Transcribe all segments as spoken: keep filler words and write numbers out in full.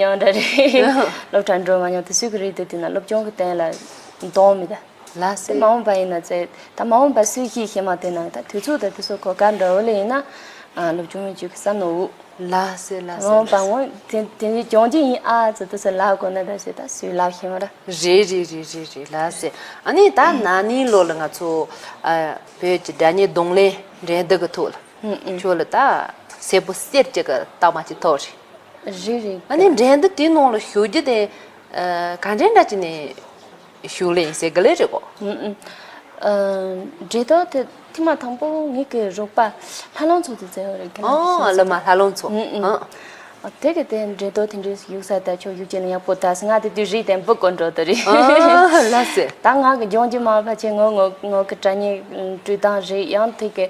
མྱོང་འདྲ་རེད། སློབ་གྲྭ་འགྲོ་མ་མྱོང་དེ་སུས་ཀྱི་རེད་དེ་དུས་ན་སློབ་སྦྱོང་གི་སྟེང་ལ་གདོང་མི་ད། ལ་སེ། མ་འོངས་པ་ཡིན་ན་ཚེ་ད་མ་འོངས་པ་སུས་ཤེས་ཤེས་མ་དེ་ན་ད་དུས་ཚོད་ད་དུས་ཚོད་གོ་སྐབས་འདྲ་བོ་ལ་ཡིན་ན་སློབ་སྦྱོང་བྱེད་ཀྱི་བསམ་ནོ་འུ། ལ་སེ་ལ་སེ། མ་འོངས་པ་ངོ་དེ་དེ་འདྲའི་སྦྱོང་རྒྱུ་ཡིན་ཨ་ཚོ་དུས་ཚོད་ལབ་དགོས་ན་ད་ཟེར་ད་སུས་ལབ་ཤེས་མ་ར། རེད་རེད་རེད་རེད་རེད་ལ་སེ། ཨ་ནི་ད་ན་ནིང་ལོ་ལ་ང་ཚོ་བོད་ཀྱི་སྒྲ་སྙན་རྡུང་ལེན་འགྲན་བསྡུར་གི་ཐོག་ལ་ཁྱོད་ལ་ད་སེར་པོ་གསེར་གྱི་གི་རྟགས་མ་ཅིག་ཐོབ་རེད། རེད་རེད། ཨ་ནི་འགྲན་བསྡུར་དེའི་ནང་ལ་ཞུགས་རྒྱུ་དེ་ག་འདྲའི་འདྲ་ཅིག་ནས་ཞུགས་ལེ་ཡིན་ཟེར་གི་ལེ་རེད་གོ། འགྲན་བསྡུར་དེ་ཐེངས་མ་དང་པོ་ངེད་ཀྱི་རོགས་པ་ལྷ་ལུང་མཚོ་དེ་བཙལ་བ་རེད་གི་ལ། ཨོ་བླ་མ་ལྷ་ལུང་མཚོ། ཨ་དེ་གི་དེ་འགྲན་བསྡུར་དེ་འདྲའི་ཡུག་ས་ད་ཆོ་ཡུག་ཅན་ལ་ཡག་པོ་ད་ཟེར་ང་དེ་དུས་རིག་དེ་འབུ་དཀོན་འགྲོ་དེ་རེད། ལ་སེ། ད་ང་གི་སྦྱོང་རྒྱུ་མ་ཕལ་ཆེར་ངོ་ངོ་ངོ་གི་སྒྲ་སྙན་སྤྲོད་སྟངས་རེད་ཡང་དེ་གི་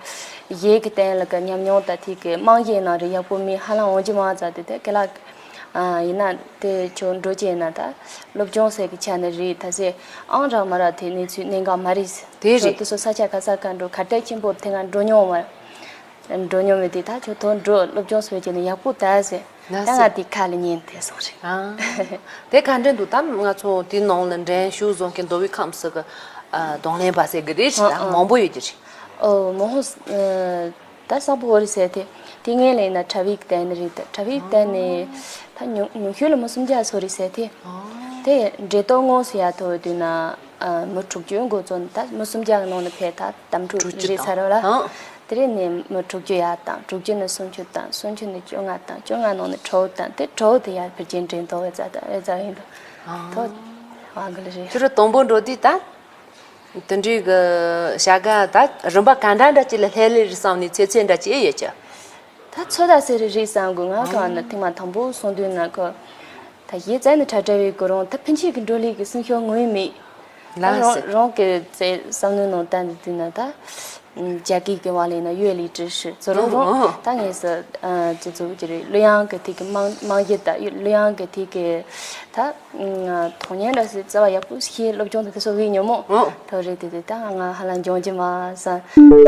གཞས་ཀྱི་སྟེང་ལ་གི་ཉམས་མྱོང་དང་དེ་གི་རྨང་གཞིའི་ནང་རེད་ཡག་པོ་མི་ཧ་ལམ་འོང་རྒྱུ་མ་ཙ་དེ་དེ་ཀི་ལ། ཡིན་ན་དེ་ཁྱོད་འགྲོ་ཅེ་ན་ད་སློབ་སྦྱོང་ཟེར་གི་ཆ་ནས་རེད་ད་ཟེར་ཨང་རག་མ་རག་དེ་གནས་ཚུལ་གནད་འགག་མ་རེད། དེ་རེད། ཁྱོད་དེ་ཚོ་ས་ཆ་ག་ས་ག་འགྲོ་གར་སྟེགས་ཆེན་པོར་དེ་སྔ་འགྲོ་མྱོང་བ། འགྲོ་མྱོང་མེད་དེ་ད་ཁྱོད་དོ་འགྲོ་སློབ་སྦྱོང་ཟེར་གྱི་ནི་ཡག་པོ་ད་ཟེར། ད་ང་དེ་ཁ་ལ་ཉན་དེ་སོང་རེད། དེ་ག་འདྲ་འདུག་ད་ང་ཚོ་དེ་ནང་ལ་འགྲན་ཞུགས་བཟོ་མཁན་མདོ་དབུས་ཁམས་སུ་གི་རྡུང་ལེན་པ་ཟེར་གི་རེད་ད་མང་པོ་ཡོད་ཀྱི་རེད། ཨོ་མོ་ཧོ། ད་གསང་ཕུ་བོ་རི་ཟེར་དེ་དེ་ངས་ལས་ན་ཁྲ་བིག་བསྟན་ནི་རེད་ད་ཁྲ་བིག་བསྟན་ནི་ད་ཉུང་ཉུང་ཤོས་ལ་མི་སུམ་བརྒྱ་སོ་རི་ཟེར་དེ། དེ་འདྲེ་ཏོ་ངོ་སུ་ཡ་ཐོ་དུས་ན་མི་དྲུག་ཅུ་འགོ་བཙོན་ད་མི་སུམ་བརྒྱ་གི་ནང་ནས་ཕེ་ད་དམ་ཕྲུག་རི་ཚར་བ་ལ། དེ་རིང་ནས་མི་དྲུག་ཅུ་ཡ་དང་དྲུག་ཅུ་ནས་སུམ་ཅུ་དང་སུམ་ཅུ་ནས་བཅོ་ལྔ་དང་བཅོ་ལྔ་ནང་ནས་དྲུག་དང་དེ་དྲུག་དེ་ཡ་ཕེ་རྒྱན་འདྲེ་ཏོ་བའི་རྩ་དང་བའི་རྩ་ཡིན་ད། ཐོ་བ་གི་ལ་རེད། ཁྱོད་ར་དང་པོ་འགྲོ་དུས་ད། དེ་འདྲའི་གི་བྱ་དགའ་ད་རིམ་པ་ག་འདྲ་འདྲ་ཅིག་ལ་ལྷེ་ལེ་རེད་བསམ་ནས་ཚེ་ཚད་འདྲ་ཅིག་ཨེ་ཡོད་ཀྱི། ད་ཚོད་ལྟ་ཟེར་རེ་རེད་བསམ་གི་ང་གང་ན་ཐེངས་མ་དང་པོ་སོང་དུས་ན་ཁོ། ད་གཞས་བཙལ་ནས་གྲ་སྒྲིག་བའི་གི་རང་ད་ཕན་ཆད་ཀྱི་འགྲོ་ལས་ཀྱི་སེམས་ཤུགས་ངོས་མེད། ད་ལ་རང་སེ། རང་གི་བཙལ་བསམ་བློའི་ནང་བསྟན་དུས་ན་ད། རྒྱ་སྐད་ཀྱི་བ་ལས་ན་ཡོད་ལི་ཀྲི་ཧྲི་ཚོ་རང་རང་ད་ངས་སུ་ཅི་ཚོ་ཅི་རེད་གླུ་དབྱངས་ཀྱི་ཐིག་གི་རྨང་རྨང་གཞི་ད་གླུ་དབྱངས་ཀྱི་ཐིག་གི་ད། ཐོག་ཉན་འདྲ་སི་རྩ་བ་ཡག་པོ་ཤེས་སློབ་སྦྱོང་དེ་ཚོ་བའི་ཉོན་མོངས་ཐོག་རེད་དེ་དེ་ད་ང་ཧ་ལམ་འཇོང་གི་མ་ས་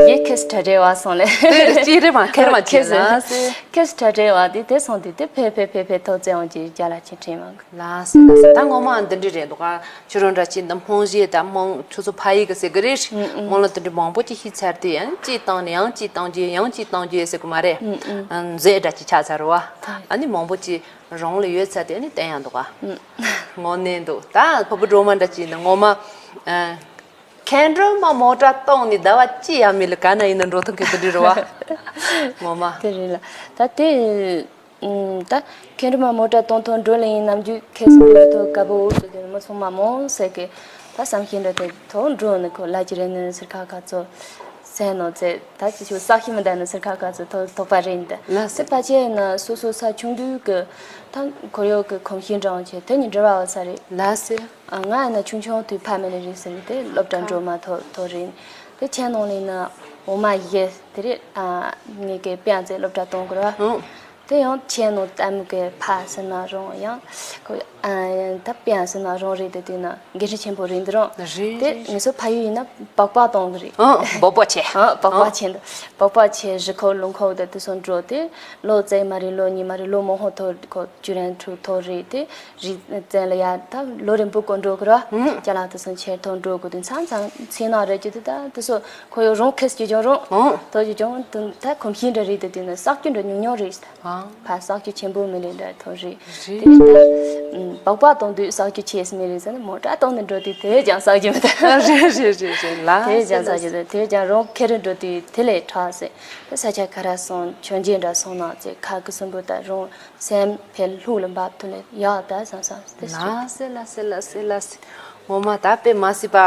ཡེ་ཁེས་ཁྲ་བྲལ་བ་སོང་ལེ། དེ་རེ་ཅི་རེ་མ་ཁེར་མ་ཁེས་ཁེས་ལ་སི། ཁེས་ཁྲ་བྲལ་བ་དེ་དེ་སོང་དེ་དེ་ཕེ་ཕེ་ཕེ་ཕེ་ཐོག་བཙན་འོང་གི་རྒྱ་ལ་ཆེ་ཕྲེང་མང་གི། ལ་སི་ལ་སི་ད་ངོ་མ་འདི་འདྲི་རེད་འདུག་ག་ཁྱོད་རང་འདྲ་ཅི་འདི་རྨང་གཞི་ད་རྨང་ཁྱོད་ཚོ་ཕ་ཡི་གི་ཟེར་གི་རེད། ངོ་ལ་འདི་འདྲི་མང་པོ་ཅི་ཤི་ཚར་དེ་ཡང་ཅི་བཏང་ནས་ཡང་ཅི་བཏང་རྒྱུ་ཡང་ཅི་བཏང་རྒྱུ་ཟེར་གི་མ་རེད། མཛེས་འདྲ་ཅི་ཆགས་ཚར་བ་ཨ་ནི་མང་པོ་ཅི། རང་ལ་ཡོད་ཚད་དེ་ནི་བསྟན་ཡང་འདུག་ག་ངོ་ནས་འདུག་ད་ཕུ་བུ་སྒྲོལ་མ་འདྲ་ཅིག་ནི་ངོ་མ། ཁེ་འགྲོ་མ་མོ་ཊ་གཏོང་ནི་ཟླ་བ་གཅིག་ཡང་མི་ལ་ག་ན་ཡིན་ན་འགྲོ་ཐུབ་མཁན་དེ་འདྲ་རེད་བ། ངོ་མ། དེ་རེད་ལ། ད་དེ། ད་ཁེ་འགྲོ་མ་མོ་ཊ་གཏོང་ཐོག་འགྲོ་ལེ་ཡིན་ནམ་རྒྱུ་ཁེ་སི་ཐོག་དཀའ་པོ་འུ་ཚོ་དེ་མི་ཚང་མ་མོ་ཟེར་གི་ད་བསམ་ཤེས་འདྲ་དེ་ཐོག་འགྲོ་ནི་ཁོ་ལ་ཅི་རེད་ནི་ཟེར་ཁ་ཁ་ཚོ། སེ་ནོ་ཙེ་ད་ཅི་ཞུ་བསགས་ཤིང་མི་འདའ་ནི་ཟེར་ཁ་ཁ་ཚོ་ཐོ་དོགས་པ་རེད་འདི། ལ་སེ། སེ་ཕ་ཆེ་ན་སོ་སོ་ས་ཆུང་དུས་ཀྱི་ད་ཁོར་ཡུག་གི་གོམས་གཤིས་འདྲ་བ་ཆེ་དེ་ནི་འབྲེལ་བ་བ་ས་རེད། ལ་སེ། ང་ཡིན་ན་ཆུང་ཆུང་དུས་ཕ་མེ་ནི་རེད་ཟེར་ནི་དེ་སློབ་གྲྭ་འགྲོ་མ་ཐོ་ཐོ་རེད། དེ་ཆེ་ནང་ལ་ཡིན་ན་འོ་མ་ཡེ་དེ་རེད། ངེད་ཀྱི་པན་ཙེ་སློབ་གྲྭ་གཏོང་དགོས་ར། དེ་ཡང་ཆེ་ནང་ལྟད་མོ་གི་ཕ་ཟེར་ན་རུང་ཡང་ཁོ་ད་པན་ཟེར་ན་རུང་རེད་དེ་དུས་ན། འགན་འཁྲི་ཆེན་པོ་རེད་འདི་རང་རེད་དེ་རེད་ངེད་ཚོ་ཕ་ཡུལ་ཡིན་ན་སྦག་སྦག་གཏོང་གི་རེད། ཨང་སྦག་སྦག་ཆེ། ཨང་སྦག་སྦག་ཆེ་འདི་སྦག་སྦག་ཆེ་རི་ཁོག་ལུང་ཁོག་དེ་དུ་སོང་འགྲོ་དེ་ལོ་ཙེ་མ་རེད་ལོ་གཉིས་མ་རེད་ལོ་མང་ཧོ་ཐོ་ཁོ་བཅུ་རེན་ཁྲུ་ཐོ་རེད་དེ་རི་ཙན་ལ་ཡ་ད་ལོ་རིམ་པོ་གོ་འགྲོ་གི་ར་ཅ་ལག་དུ་སོང་ཆེ་ཐོ་འགྲོ་གི་དུ་མཚམས་མཚམས་ཚེ་ན་རེད་ཀྱི་དུ་ད་དུ་སོ་ཁོ་ཡོ་རོང་ཁེས་ཀྱི་ཅོང་རོང་ཨང་ཐོ་ཀྱི་ཅོང་དུ་ད་གོམས་གཤིས་འདྲ་རེད་དུ་དུ་ན་བསགས་རྒྱུ་འདྲ་ཉུང་ཉུང་རེད། ཨང་། ཕ་བསགས་རྒྱུ་ཆེན་པོ་མི་ལས་འདྲ་ཐོ་རེད། རེད། དེ་ལྟར་སྦག་སྦག་གཏོང་དུས་བསགས་རྒྱུ་ཆེ་སི་མི་རེད་ཟེར་ན་མོ་ཊ་གཏོང་ནས་འགྲོ་དུས་དེ་བས་ཀྱང་བསགས་རྒྱུ་མི་འདུག་རེད་རེད་རེད་རེད་ལ། དེ་བས་ཀྱང་བསགས་རྒྱུ་འདུག་དེ་བས་ཀྱང་རང་ཁེ་རུ་འགྲོ་དུས་དེ་ལས་དྲག་ཟེར། དེ་ས་ཆ་ག་ར་སོང་མཆོད་མཇལ་འདྲ་སོང་ན་ཚེ་ཁ་གི་སུན་པོ་དང་རང་སེམས་ཕལ་ལྷུག་ལ་འབབ་ཐུབ་ལས་ཡག་ད་བསམ་བསམ་དེ་ལ་སོང་། སེ་ལ་སེ་ལ་སེ་ལ་སེ། ངོ་མ་ད་དཔེ་མ་སྲིད་པ་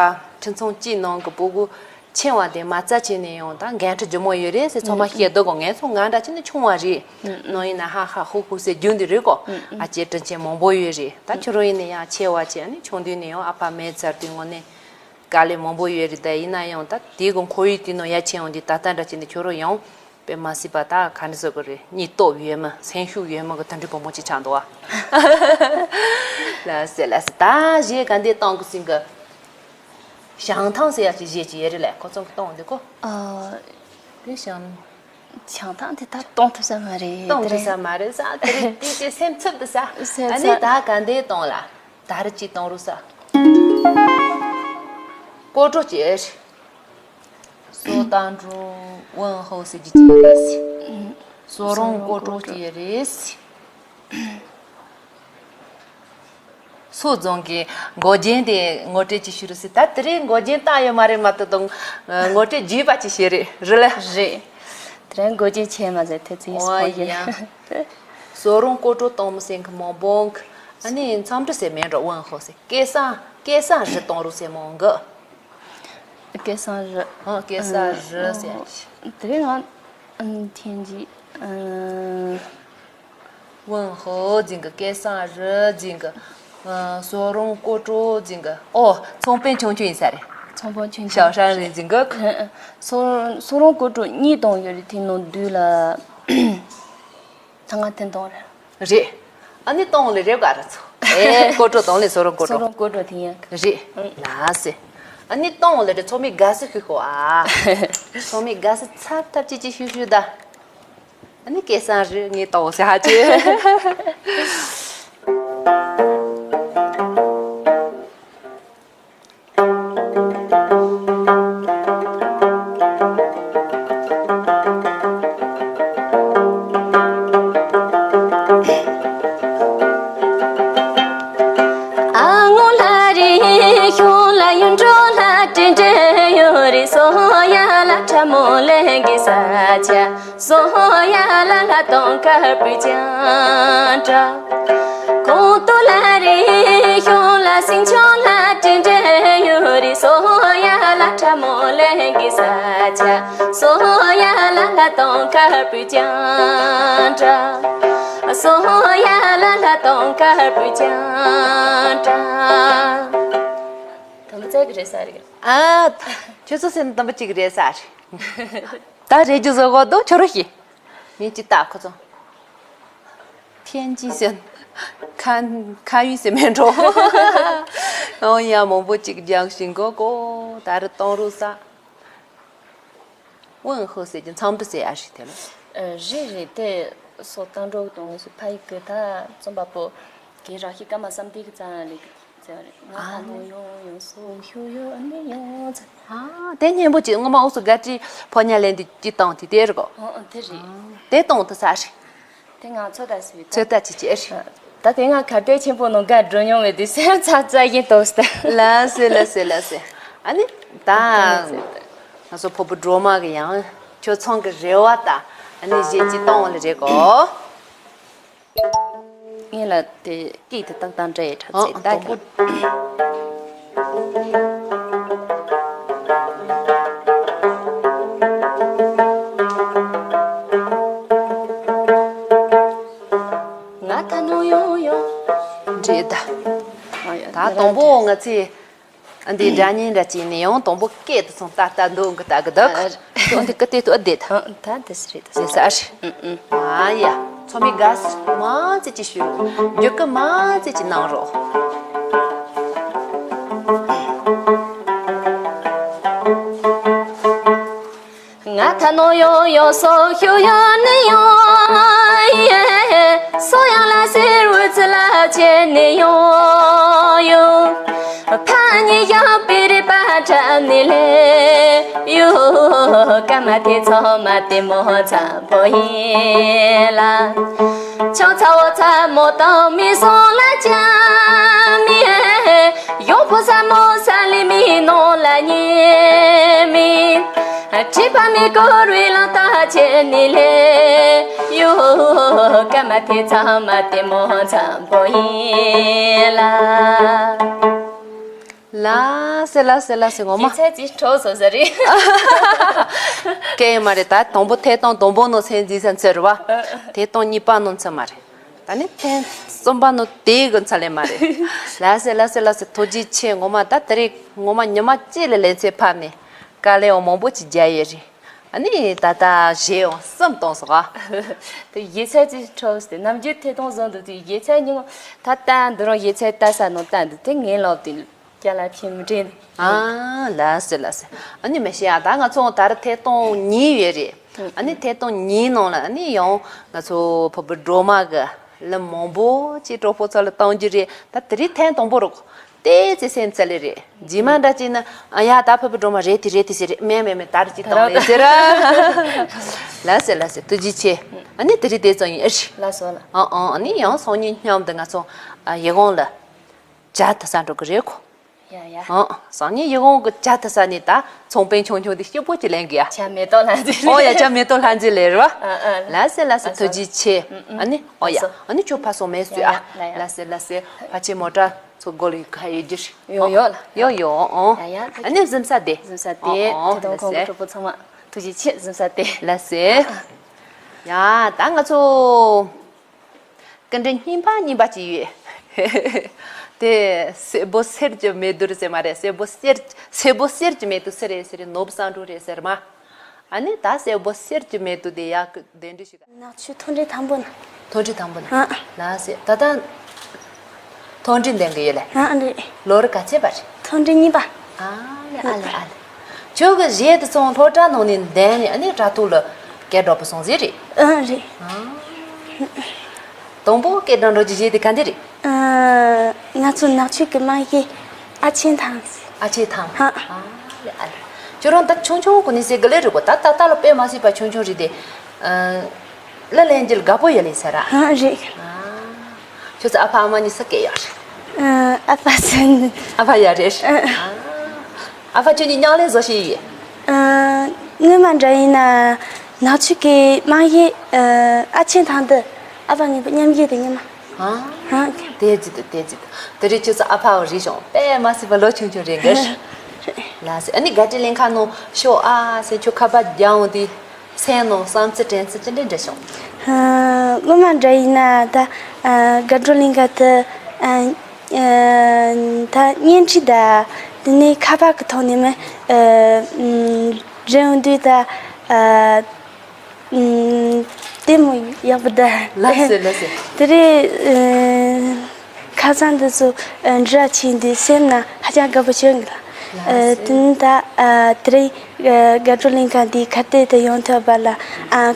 ཁྲིམས་ཚང་གཅིག་ནང་གི་སྤུ་གུ། ཆེ་བ་དེ་མ་རྩ་བྱས་ནས་ཡང་ད་འགན་འཁྲི་ལྗིད་མོ་ཡོད་རེད་ཟེར་ཚང་མ་བཤད་འདུག་གོ་ངས་ཚོ་ང་འདྲ་ཅི་ནས་ཆུང་བ་རེད། ནང་ཡིན་ན་ཧ་ཧ་ཧུ་ཧུ་ཟེར་རྒྱུན་དེ་རེད་གོ་ཨ་ཅེ་དྲིན་ཆེན་མང་པོ་ཡོད་རེད། ད་ཁྱོད་རང་ཡིན་ན་ཡང་ཆེ་བ་བྱས་ཨ་ནི་ཆུང་དུས་ནས་ཡང་ཨ་ཕ་མེད་ཚར་དུས་ངོ་ནས་དཀའ་ལས་མང་པོ་ཡོད་རེད། ད་ཡིན་ན་ཡང་ད་དེའི་གོ་ཁོར་ཡུག་དེ་ནང་ཡ་ཆེ་ཡོང་དུས་ད་ལྟ་འདྲ་ཅི་ནས་ཁྱོད་རང་ཡང་དཔེ་མ་སྲིད་པ་ད་ག་འདྲ་ཟེར་གི་རེད། སྙིང་སྟོབས་ཡོད་མི་སེམས་ཤུགས་ཡོད་མི་གི་དོན་འགྲུབ་བུ་མོ་ཅིག་ཆགས་འདུག་ཨ། ལ་སེ་ལ་སེ་ད་གཞས་ག་འདི་བཏང་གི་ཟིན་གི་ཞང་ཐང་ཟེར་ཡ་ཅིག་གཞས་ཅིག་ཡོད་རེད་ལས་ཁོ་ཚོ་གི་གཏོང་འདི་ཁོ། ཨ། དེ་ཞང་། བྱང་ཐང་དེ་ད་གཏོང་ཐུབ་ས་མ་རེད། གཏོང་ཐུབ་ས་མ་རེད་ས། དེ་རེད། དེ་དེ་སེམས་འཚབ་འདུག་ས། སེམས་འཚབ། ཨ་ནི་ད་ག་འདྲས་གཏོང་ལ། ད་རེ་ཅིག་གཏོང་རུ་ས། སྐོར་བྲོ་ཅེས། སོ་ཏང་ཀྲུའུ་ཝུན་ཧོ་ཟེར་གྱི་ཅིག་རེད། སོ་རོང་སྐོར་བྲོ་ཅེས་རེད། སོ་རྫོང་གི་འགོ་རྒྱན་དེ་ངོ་སྤྲོད་ཅིག་ཞུ་རུ་སི། ད་དེ་རིང་འགོ་རྒྱན་བཏང་ཡོད་མ་རེད་མ་གཏོགས་དང་། ངོ་སྤྲོད་བརྒྱུད་པ་ཅིག་བྱེད་རེད་རེད་ལ། རེད། དེ་རིང་འགོ་རྒྱན་ཆེ་མ་ཟེར་ཐེ་ཚིག་ཡིན་སྤོ་ཡིན། སོ་རོང་སྐོར་བྲོ་གཏོང་མི་སེང་གི་མང་པོ་གི། ཨ་ནི་མཚམས་འདྲི་ཟེར་མེད་འགྲོ་ཝུན་ཧོ་ཟེར། སྐལ་བཟང་སྐལ་བཟང་རི་གཏོང་རུ་ཟེར་མང་གི། སྐལ་བཟང་རི། ཨ་སྐལ་བཟང་རི་ཟེར། དེ་རིང་ང་ཨ་ནི་ཐེན་ཅིན་ཨ། ཝུན་ཧོ་རྫིང་གི་སྐལ་བཟང་རི་རྫིང་གི། ཨ་སོ་རོང་སྐོར་བྲོ་རྫིང་གི། ཨོ་ཚོང་དཔོན་ཆུང་ཆུང་ཡིན་ས་རེད། ཚོང་དཔོན་ཆུང་ཆུང་། ཞའོ་ཧྲན་རི་རྫིང་གི། ཨ་ཨ། སོ་སོ་རོང་སྐོར་བྲོ་གཉིས་གཏོང་ཡོད་རེད། དེ་ནང་བསྡུས་ལ་ད་ང་དེ་གཏོང་རེད། རེད། ཨ་ནི་གཏོང་ལེ་རེད་ག་ར་ཚོ། ཨེ་སྐོར་བྲོ་གཏོང་ལེ་སོ་རོང་སྐོར་སོ་བྲོ། རོང་སྐོར་བྲོ་དེ་ཡང་། རེད། ལགས་སེ། ཨ་ནི་གཏོང་ལེ་རེད། ཚོགས་མི་དགའ་ས་ཤུ་ཤུ་ཨ། ཚོགས་མི་དགའ་ས་ཚབ་ཐབས་ཅི་ཅི་ཤུ་ཤུ་ད། ཨ་ནི་སྐལ་བཟང་རི་ངས་གཏོང་ཟེར་ཧ་ཅེ། ཨ་ངོ་ལ་རེ་ཤོང་ལ་ཡུན་འགྲོ་ལ་དྲིན་དྲན་ཡོད་རེད། སོ་ཡ་ལ་ཁྲ་མོ་ལེན་གི་ས་ཆ། སོ་ཡ་ལ་ལ་གཏོང་དཀར་པོའི་ཅང་ཀྲ། གོང་དུ་ལ་རེ་ཤོང་ལ་སེང་ཆུང་ལ་དྲིན་དྲན་ཡོད་རེད། སོ་ཡ་ལ་ཁྲ་མོ་ལེན་གི་ས་ཆ། སོ་ཡ་ལ་ལ་གཏོང་དཀར་པོའི་ཅང་ཀྲ། སོ་ཡ་ལ་ལ་གཏོང་དཀར་པོའི་ཅང་ཀྲ། དམ་བཙལ་གི་རེད་ས་རེད། ཨ། ཁྱོད་ཚོ་སེམས་དམ་པ་གཅིག་རེད་ས་རེད། ད་རེད་རྒྱུ་བཟོ་གོ་འདུག་ཁྱོད་རོ་ཤི། ངས་ཅི་ལྟ་ཁོ་ཚོ། ཐེན་ཅིན་ཟེར། ཁ་ཁ་ཡུས་ཟེར་མེད་འགྲོ། ཨོ་ཡ་མང་པོ་ཅིག་རྒྱག་བཞིན་གོ་གོ་ད་རུ་གཏོང་རུ་ས། ཝུན་ཧོ་ཟེར་གྱི་མཚམས་འདྲི་ཟེར་ཡ་ཞིག་དེ་ལ། ཨ་རེད་རེད། དེ་སོ་བཏང་འགྲོ་གི་དང་སུ་ཕ་ཡི་གི་ད་རྩོམ་པ་པོ་གི་ར་ཤི་ཀ་མ་བསམ་དེ་གི་ཙང་རེད་ཟེར་བ་རེད། ང་ད་ནོ་ཡོང་ཡོང་སོ་ཤོ་ཡོ་ཨ་ནི་ཡོང་ཚ། ཨ་དེ་སྙན་པོ་ཅིག་སྔོན་མ་འུ་ཚོ་དགའ་སྤྲོའི་ཕོ་ཉ་ལེན་དུས་ཅི་བཏང་དེ་དེ་རེད་གོ། ཨོ་ཨོ་དེ་རེད། དེ་གཏོང་དུ་ས་རེད། དེ་ང་ཚོ་ད་སུས་ད། ཚོད་ལྟ་བྱེད་ཀྱི་ཨེ་རེད། ད་དེ་ང་གར་སྟེགས་ཆེན་པོ་ནང་སྒར་འགྲོ་མྱོང་བས་དེ་སེམས་ཚ་ཚ་ཡིན་ཏོག་ས། ལ་སེ་ལ་སེ་ལ་སེ། ཨ་ནི་ད་ང་ཚོ་ཕོ་བུ་སྒྲོལ་མ་གི་ཡང་ཁྱོད་ཚང་གི་རེ་བ་ད་ཨ་ནི་གཞས་ཅི་གཏོང་བ་ལ་རེད་གོ། ངས་ལ་དེ་སྐད་དེ་ཏག་ཏག་འདྲ་ཡི་དྲག་ཨ་ཚེ་ད་དང་པོ། ང་ད་ནོ་ཡོང་ཡོང་། འདྲེ་ད། ཨ་ཡ་ད་དང་པོ་ང་ཚོས་ཨ་འདི་སྒྲ་སྙན་འདྲ་ཅིག་ནས་ཡང་དང་པོ་སྐད་དུ་སོང་ལྟ་ལྟ་འདུག་གི་ལྟ་གི་འདུག་ཨ་ཅོ་འདི་ཀི་ཏེ་ཏུ་ཨ་བདེ་ད། ཨ་ད་དེ་སི་རེད་ད་དེ་སི་ཨ་ཨ་ཨ་ཡ། ཚོ་མི་དགའ་ས་མ་ཙི་ཅི་ཞུ་རོགས། རྒྱུ་ཀི་མ་ཙི་ཅི་གནང་རོགས། ང་ད་ནོ་ཡོ་ཡོ་སོ་ཤུ་ཡོ་ནི་ཡོ། སོ་ཡང་ལ་སེར་བུ་ཚི་ལ་ཆེ་ནི་ཡོ་ཡོ། ཕ་ཉི་ཡང་པི་རི་པ་ཁྲ་ནི་ལེ་ཡོ། ཀ་མ་ཐེ་ཚོ་མ་ཏི་མོ་ཚ་པོ་ཡིན་ལ། ཆང་ཚ་བོ་ཚ་མོ་དང་མི་སོང་ལ་ཅང་མི། ཡོང་ཕོ་ས་མོ་ས་ལི་མི་ནོ་ལ་ཉེ་མི། ཁྲི་པ་མི་སྐོར་བའི་ལང་ཏ་ཆེ་ནི་ལེ་ཡོ། ཀ་མ་ཐེ་ཚ་མ་ཏེ་མོ་ཚ་པོ་ཡིན་ལ། ལ་སེ་ལ་སེ་ལ་སེ་ངོ་མ། ཡིད་ཚད་ཅིག་འཕྲོག་སོང་ཟེར་རེད། སྐད་ཡོད་མ་རེད་ད་དང་པོ་ཐད་གཏོང་དང་པོ་ནོ་སེན་འཛིན་ས་ཚོད་རེད་བ། ཐད་གཏོང་གཉིས་པ་ནོ་ཚོད་མ་རེད། ད་ནི་ཐེངས་གསུམ་པ་ནོ་དེའི་གི་འཚོལ་ལེ་མ་རེད། ལ་སེ་ལ་སེ་ལ་སེ་ཐུགས་རྗེ་ཆེ་ངོ་མ་ད་དེ་རིང་ངོ་མ་ཉི་མ་གཅིག་ལ་ལེ་ཚན་ཕབ་ནས་དཀའ་ལས་འོ་མང་པོ་ཅིག་རྒྱག་ཡོད་རེད། ཨ་ནི་ད་ལྟ་གཞས་འོང་གསུམ་གཏོང་སོང་ཨ། དེ་ཡིད་ཚད་ཅིག་འཕྲོག་སྟེ་ནམ་རྒྱུན་ཐད་གཏོང་བཟོ་འདུག་དུས་ཡིད་ཚད་ཉིན་མོ་ད་ལྟ་འདི་རང་ཡིད་ཚད་ལྟ་ས་ནོ་ལྟ་འདུག་དེ་ངའི་ལོག་དུས་རྒྱ་ལ་ཕྱིན་མི་དྲན། ཨ་ལ་སེ་ལ་སེ། ཨ་ནི་མི་ཤེས་ཨ་ད་ང་ཚོ་ད་རེ་ཐད་གཏོང་གཉིས་ཡོད་རེད། ཨ་ནི་ཐད་གཏོང་གཉིས་ནང་ལ་ཨ་ནི་ཡང་ང་ཚོ་བོད་པའི་སྒྲོལ་མ་གི་ལན་མང་པོ་ཅིག་གྲོགས་པོ་ཚོ་ལ་བཏང་རྒྱུ་རེད། ད་དེ་རིང་ཐེངས་དང་པོ་རོགས་ཏོག་ཙམ་སེམས་འཚབ་ལེ་རེད། རྗེས་མ་འདྲ་ཅིག་ན་ཨ་ཡ་ད་བོད་པའི་སྒྲོལ་མ་རེད་དེ་རེད་དེ་ཟེར་རེད། མེད་མེད་མེད་ད་རེ་ཅིག་བཏང་ལེ་ཟེར། ལགས་སེ་ལགས་སེ་ཐུགས་རྗེ་ཆེ། ཨ་ནི་དེ་རིང་དེ་ཙམ་ཡིན། ཨེ་ཤི། ལགས་སོ་ལགས། ཨང་ཨང་། ཨ་ནི་ཡང་སང་ཉིན་མཉམ་དུ་ང་ཚོ་ཨ་ཡི་གུང་ལ་བཅར་ཐུབ་ས་འགྲོ་གི་རེད་ཁོ། ཡ་ཡ། ཨང་། སང་ཉིན་ཡི་གུང་གི་བཅར་ཐུབ་ས་ནས་ད་ཚོང་དཔོན་ཆུང་ཆུང་དེ་སྐྱིད་པོ་ཅིག་ལེན་གི་ཡ། བྱ་མེ་ཏོག་ལྷ་མཛེས། ཨོ་ཡ། བྱ་མེ་ཏོག་ལྷ་མཛེས་ལེ་རེད་བ། ཨ་ཨ། ལགས་སེ་ལགས་སེ། ལགས་སོ། ཐུགས་རྗེ་ཆེ། ཨ་ནི་ཨོ་ཡ། ལགས་སོ། ཨ་ནི་ཁྱོད་ཕར་སོང་མེད་སུས་ཡ་ཨ། ཡ་ལགས་སེ་ལགས་སེ། ཕལ་ཆེར་མོ་ཊ་ཚོ་སྒོ་ལ་ཡོད་ཁ་ཡོད་རྒྱུ་རེད། ཡོད་ཡོད་ལ། ཡོད་ཡོད། ཨོ། ཡ་ཡ། ཨ་ནི་གཟིམ་ས་དེ། གཟིམ་ས་དེ། ཨོ་ཨོ། དེ་དང་ལགས་ཁོང་གི་སེ། གྲོགས་པོ་ཚང་མ་ཐུགས་རྗེ་ཆེ། གཟིམ་ས་དེ། ལགས་སེ། ཡ་ད་ང་ཚོ་སྐུ་མགྲོན་རྙིང་པ་རྙིང་པ་ཅིག་ཡོད། དེ་སེར་པོ་གསེར་གྱི་མེ་ཏོག་ཟེར་མ་རེད། སེར་པོ་གསེར་སེར་པོ་གསེར་གྱི་མེ་ཏོག་ཟེར་རེད་ཟེར་རེད། ནོར་བུ་བསམ་འགྲུབ་རེད་ཟེར་མ། ཨ་ནི་ད་སེར་པོ་གསེར་གྱི་མེ་ཏོག་དེ་ཡག་གི་གདན་འདྲེན་ཞུ་ག། ནག་ཆུ་མཐོ་འབྲིང་དང་པོ་ན། མཐོ་འབྲིང་དང་པོ་ན། ཨ། ལགས་སེ། ད་ལྟ་མཐོ་འབྲིང་འདོན་གི་ཡོད་ལེ། ཨ་རེད། ལོ་རེ་ག་ཚད་པ་རེད། མཐོ་འབྲིང་གཉིས་པ། ཨ་ལེ་ཨ་ལེ་ཨ་ལེ། ཁྱོད་ཀྱི་གཞས་དེ་ཚོ་སློབ་གྲྭ་ནང་ནས་འདོན་ནས་ཨ་ནི་དྲ་ཐོག་ལ་སྐད་སྒྲོག་པ་སོང་ཟེར་རེད། ཨ་རེད། ཨ། དང་པོ་སྐད་སྒྲོག་འགྲོ་རྒྱུ་གཞས་དེ་ག་འདི་རེད། ཨ། ང་ཚོ་ནག་ཆུ་གི་དམངས་གཞས་ཨ་ཆེན་ཐང་། ཨ་ཆེན་ཐང་། ཧ། ཨ་ལེ་ཨ་ལེ། ཁྱོད་རང་ད་ཆུང་ཆུང་གོ་ནས་ཟེར་གི་ལེ་རེད་གོ། ད་ད་ལྟ་ལ་དཔེ་མ་སྲིད་པ་ཆུང་ཆུང་རེད་དེ། ཨ། གླུ་ལེན་རྒྱུ་ལ་དགའ་པོ་ཡོད་ལེ་ས་ར། ཧ་རེད། ཨ། ཁྱོད་ཚོ་ཨ་ཕ་ཨ་མ་གཉིས་ས་སྐད་ཡག་རེད། ཨ། ཨ་ཕ་སེ། ཨ་ཕ་ཡག་རེད། ཨ། ཨ། ཨ་ཕ་ཁྱོད་གཉིས་མཉམ་ལས་བཟོ་ཤེས་ཡོད། ཨ། སྔོན་མ་འདྲ་ཡིན་ན་ནག་ཆུ་གི་དམངས་གཞས་ཨ་ཆེན་ཐང་དུ་ཨ་ཕ་ངེད་པོ་མཉམ་གཞས་དེ་ཉི་མ། ཨ། ཨ། དེ་ཅི་འདུག་དེ་ཅི་འདུག་དེ་རིང་ཁྱོད་ཚོ་ཨ་ཕའོ་རིག་བྱུང་། དཔེ་མ་སྲིད་པ་ལོ་ཆུང་ཆུང་རེད་འགའ་ཞིག་ལགས་སེ། ཨ་ནི་དགའ་སྤྲོ་གླིང་ཁ་ནང་ཤོག་ཨ་ཟེར་ཁྱོད་ཁ་པར་རྒྱག་འོང་དུས་སེམས་ནང་བསམ་ཚུལ་དྲན་ཚུལ་ཅི་འདྲ་འདྲ་བྱུང་། ཨ། སྔོན་མ་འདྲ་ཡིན་ན་ད་ཨ་དགའ་སྤྲོ་གླིང་ཁ་དུ་ཨ་ཨ་ད་བརྙན་འཕྲིན་དང་དེ་ནས་ཁ་པར་གི་ཐོག་ནས་མི་ཨ་ཨ་འབྲི་འོང་དུས་ད་ཨ། ཨུམ། ལྟད་མོ་ཡག་པོ་ད། ལགས་སེ་ལགས་སེ། དེ་རིང་ཨ་ཁ་སང་འདི་ཚོ་ཨ་འབྲི་བྱས་འདི་སེམས་ནང་ཧ་ཅང་དགའ་པོ་བྱུང་གི་ལ། ཨ། ལགས་སེ། དེ་ནས་ད་ཨ་དེ་རིང་ཨ་དགའ་སྤྲོ་གླིང་ཁ་འདི་ཁ་གཏད་དུ་ཡོང་ཐུབ་པ་ལ་ཨ་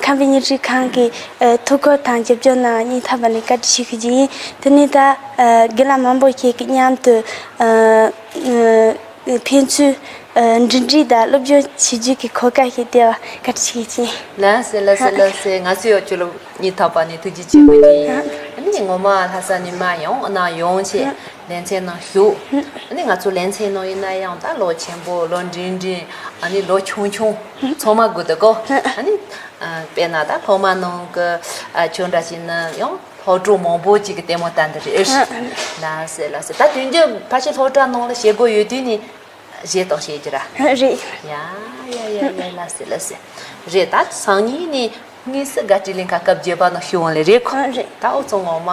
ཁམས་པའི་བརྙན་འཕྲིན་ཁང་གི་ཨ་ཐུགས་ཁུར་དང་རྒྱབ་སྐྱོར་གནང་བ་སྙིང་ཐག་པ་ནས་བཀའ་དྲིན་ཆེ་ཞུ་རྒྱུ་ཡིན། དེ་ནས་ད་ཨ་རྒན་ལགས་མང་པོ་ཞིག་གི་མཉམ་དུ་ཨ་ཨ། ཕན་ཚུན་འབྲེལ་འདྲིས་དང་སློབ་སྦྱོང་བྱེད་རྒྱུ་གི་གོ་སྐབས་ཤིག་སྟེར་བ་བཀའ་དྲིན་ཆེ་ཞུ། ལགས་སེ་ལགས་སེ་ལགས་སེ། ང་ཚོས་ཡང་ཁྱོད་ལ་སྙིང་ཐག་པ་ནས་ཐུགས་རྗེ་ཆེ་ཞུ་གི་ཡིན། ཨ་ནི་ངོ་མ་ལྷ་ས་ནས་མར་ཡོང་ཨ་ནི་ཡོང་བྱས་ལེ་ཚན་ནང་ཞུགས། ཨ་ནི་ང་ཚོ་ལེ་ཚན་ནང་ཡིན་ན་ཡང་ད་ལོ་ཆེན་པོ་ལོ་འབྲིང་འབྲིང་ཨ་ནི་ལོ་ཆུང་ཆུང་ཚང་མ་དགོས་འདུག་གོ། ཨ་ནི་དཔེར་ན་ད་སློབ་མ་ནང་གི་ཁྱོད་འདྲ་ཞིག་ནི་ཡང་སློབ་གྲོགས་མང་པོ་ཅིག་གི་ལྟད་མོ་ལྟ་འདི་རེད། ལགས་སེ་ལགས་སེ། ད་དུས་རྒྱུན་ཕལ་ཆེར་སློབ་གྲྭ་ནང་ལ་བྱེད་སྒོ་ཡོད་དུས་ནི་གཞས་གཏོང་བྱེད་རྒྱུ་ར། རེད། ཡ་ཡ་ཡ་ཡ། ལགས་སེ་ལགས་སེ། རེད། ད་སང་ཉིན་ནི་དངོས་སུ་དགའ་སྤྲོ་གླིང་ཁ་སྐབས་བརྒྱད་པ་ནང་ཞུགས་འོང་ལེ་རེད་ཁོ། རེད། ད་འུ་ཚོ་ངོ་མ་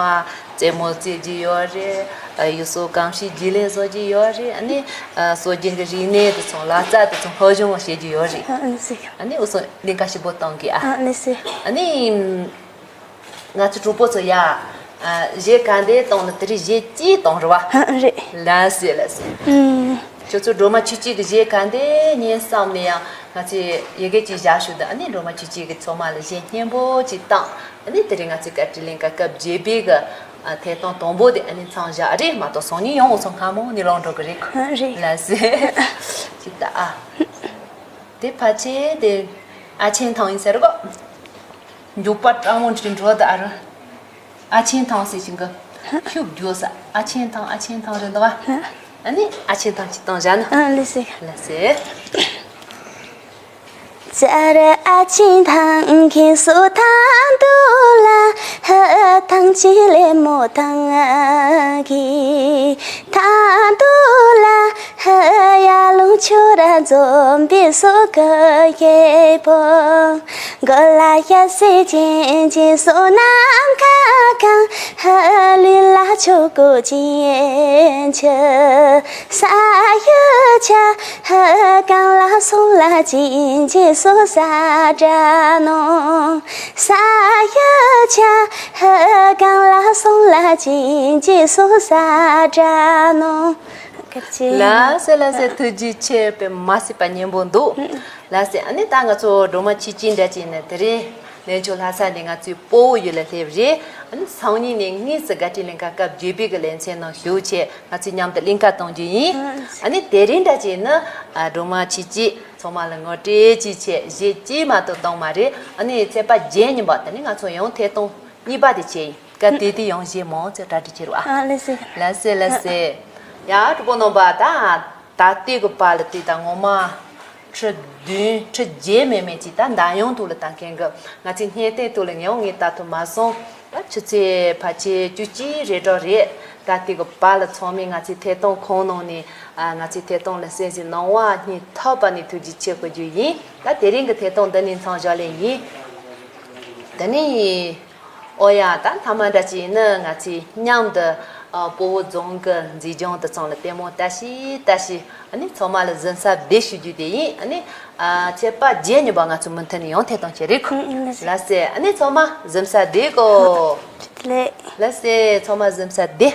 རྩེད་མོ་རྩེ་རྒྱུ་ཡོད་རེད། ཨ་ཡུལ་སྲོལ་གོམས་གཤིས་རྒྱུས་ལོན་བཟོ་རྒྱུ་ཡོད་རེད། ཨ་ནི་ཨ་སྲོལ་རྒྱུན་གྱི་རིག་གནས་དེ་ཚོ་ལག་རྩལ་དེ་ཚོ་སློབ་སྦྱོང་བྱེད་རྒྱུ་ཡོད་རེད། ཨ་ནི་འུ་ཚོ་གླིང་ཁ་ཞིག་པོ་གཏོང་གི་ཨ། ཨ་ནི། ང་ཚོ་གྲོགས་པོ་ཚོ་ཡ། ཨ་གཞས་ག་འདྲ་གཏོང་ན་དེ་རིང་གཞས་གཅིག་གཏོང་རེད་བ། ཨ་རེད། ལགས་སེ་ལགས་སེ། ཨུམ། ཁྱོད་ཚོ་སྒྲོལ་མ་ཆོས་སྐྱིད་ཀྱི་གཞས་ག་འདྲ་ཉན་བསམ་ནས་ཡང་ང་ཚོས་ཡི་གེ་གཅིག་བཞག་ཞུ་དང་། ཨ་ནི་སྒྲོལ་མ་ཆོས་སྐྱིད་ཀྱིས་ཚང་མ་ལ་གཞས་སྙན་པོ་གཅིག་བཏང་། ཨ་ནི་དེ་རིང་ང་ཚོའི་དགའ་སྤྲོ་གླིང་ཁ་སྐབས་བརྒྱད་པའི་གི་ཨ་ཐད་གཏོང་དང་པོ་དེ་ཨ་ནི་མཚམས་བཞག་རེད་མ་གཏོགས་སང་ཉིན་ཡང་འུ་ཚོ་སྔ་མོ་ནས་ལངས་འགྲོ་གི་རེད། ཨ་རེད། ལགས་སེ། ཅིག་ད་ཨ། དེ་ཕལ་ཆེར་དེ་ཨ་ཆེན་ཐང་ཡིན་ཟེར་གོ། མགྱོགས་པ་སྤྲང་མོ་འདྲ་འགྲོ་ད་ཨ་རུ། ཨ་ཆེན་ཐང་ཟེར་བཞིན་གི་ཤུགས་རྒྱོབ་ས། ཨ་ཆེན་ཐང་ཨ་ཆེན་ཐང་རེད་འདུག་ག། ཨ་ནི་ཨ་ཆེན་ཐང་ཅིག་བཏང་བཞག་ན། ཨ་ལེ་སེ། ལགས་སེ། ལགས་སེ་ལགས་སེ། ཐུགས་རྗེ་ཆེ། དཔེ་མ་སྲིད་པ་སྙན་པོ་འདུག་ལགས་སེ། ཨ་ནི་ད་ང་ཚོ་སྒྲོལ་མ་ཆོས་སྐྱིད་འདྲ་ཅིག་ནི་དེ་རིང་ལྷན་ཆོས་ལྷ་ས་ནས་ང་ཚོའི་སྤོ་བོ་ཡུལ་ལ་སླེབས་རེད། ཨ་ནི་སང་ཉིན་ནས་དངོས་སུ་བརྒལ་ཕྲན་གླིང་ག་སྐབས་བརྒྱད་པའི་གི་ལེ་ཚན་ནང་ཞུགས་བྱས་ང་ཚོས་མཉམ་དུ་གླིང་ག་གཏོང་རྒྱུ་ཡིན། ཨ་ནི་དེ་རིང་འདྲ་ཅིག་ནི་ཨ་སྒྲོལ་མ་ཆོས་སྐྱིད་ཚང་མ་ལ་ངོ་སྤྲོད་ཅིག་བྱས། གཞས་གཅིག་མ་གཏོགས་བཏང་མ་རེད། ཨ་ནི་ཚེས་པ་བརྒྱད་ཉིན་པ་དེ་ནི་ང་ཚོ་ཡང་ཐད་གཏོང་གཉིས་པ་དེ་བྱས་ཡིན། སྐབས་དེ་དུས་ཡང་གཞས་མང་ཙམ་གྲ་སྒྲིག་བྱེད་རོགས་ཨ། ཨ་ལགས་སེ། ལགས་སེ་ལགས་སེ། ཡ་གྲོགས་པོ་རྣམ་པ། ད་ད་ལྟའི་གི་པར་ལ་བལྟས་ད་ངོ་མ་ཁྲི་བདུན་ཁྲི་བརྒྱད་མེད་མེད་ཅིག་ད་འདམ་གཡོག་ཐོག་ལ་ད་མཁན་གི་ང་ཚོའི་བརྙན་སྟོན་ཐོག་ལ་ངས་ངས་ད་ཐུབ་མ་སོང་། ད་ཆུ་ཚོད་ཕལ་ཆེར་བཅུ་གཅིག་རེ་གྲངས་རེད། ད་ལྟའི་གི་པར་ལ་ཚང་མས་ང་ཚོའི་ཐད་གཏོང་ཁང་ནང་ནས་ཨ་ང་ཚོའི་ཐད་གཏོང་ལ་གསན་གཟིགས་གནང་བ་སྙིང་ཐག་པ་ནས་ཐུགས་རྗེ་ཆེ་ཞུ་རྒྱུ་ཡིན། ད་དེ་རིང་གི་ཐད་གཏོང་འདི་ནས་མཚམས་བཞག་ལེ་ཡིན། འདི་ནས་ཨོ་ཡ། ད་མཐའ་མ་འདྲ་ཅིག་ཡིན་ན་ང་ཚོས་མཉམ་དུ་ཨ་སྤོ་བོ་རྫོང་གི་མཛེས་ལྗོངས་དེ་ཚང་ལ་ལྟད་མོ་ལྟ་ཞིག་ལྟ་ཞིག་ཨ་ནི་ཚང་མ་ལ་གཟིམ་ས་བདེ་ཞུ་རྒྱུ་དེ་ཡིན། ཨ་ནི་ཨ་ཚེས་པ་བརྒྱད་ཉིན་པ་ང་ཚོ་མུ་མཐུད་ནས་ཡང་ཐད་གཏོང་བྱེད་རེད་ཁོ། ལགས་སེ། ཨ་ནི་ཚང་མ་གཟིམ་ས་བདེ་གོ། ལགས་སེ། ཚང་མ་གཟིམ་ས་བདེ།